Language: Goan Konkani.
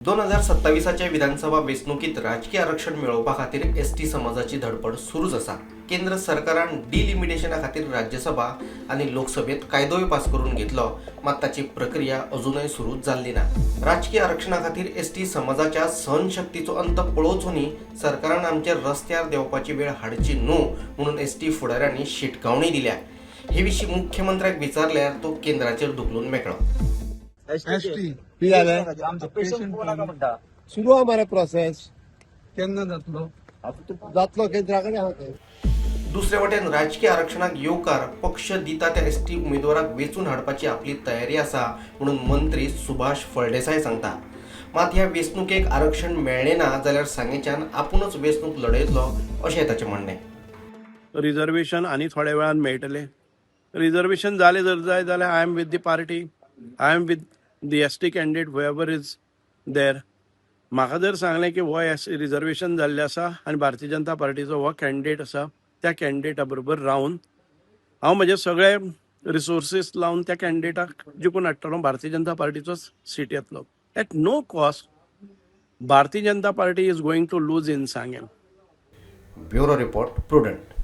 2027च्या विधानसभा वेंचणुकीत राजकी आरक्षण मेळोवपा खातीर एसटी समाजाची धडपड सुरूच आसा. केंद्र सरकारान डिलिमिटेशना खातीर राज्यसभा आनी लोकसभेत कायदोय पास करून घेतलो, मात ताची प्रक्रिया अजूनय सुरूच जाल्ली ना. राजकी आरक्षणा खातीर एसटी समाजाच्या सहनशक्तीचो अंत पळोवचो न्ही, सरकारान आमचेर रस्त्यार देंवपाची वेळ हाडची न्हू म्हणून एसटी फुडाऱ्यांनी शिटकावणी दिल्या. हे विशीं मुख्यमंत्र्याक विचारल्यार तो केंद्राचेर धुकलून मेकळो. एसटी. कितें जालें? आमचो पेशंट कोण नाका म्हणटा. सुरू आहा मरे प्रोसेस. केन्ना जातलो? आतां जातलो, केंद्रा कडेन आहा तें. दुसरे वटेन राजकी आरक्षणाक येवकार पक्ष दिता त्या एसटी उमेदवाराक वेंचून हाडपाची आपली तयारी आसा म्हणून मंत्री सुभाष फळदेसाय सांगता. मात ह्या वेंचणुकेक आरक्षण मेळ्ळें ना जाल्यार सांगेच्यान आपुणूच वेंचणूक लढयतलो अशें ताचें म्हणणें. रिजर्वेशन आनी थोड्या वेळान मेळटलें. रिजर्वेशन जालें जर जाय जाल्यार I am with the party, I am with the ST candidate, whoever is there. म्हाका जर सांगलें की हो एस रिजर्वेशन जाल्लें आसा आनी भारतीय जनता पार्टीचो हो कॅन्डिडेट आसा, त्या कॅन्डिडेटा बरोबर रावन हांव म्हजे सगळे रिसोर्सीस लावन त्या कॅन्डिडेटाक जिखून हाडटलो. भारतीय जनता पार्टीचोच सीट येतलो. At no cost Bharatiya Janata Party is going to lose in Sanguem. Bureau report, Prudent.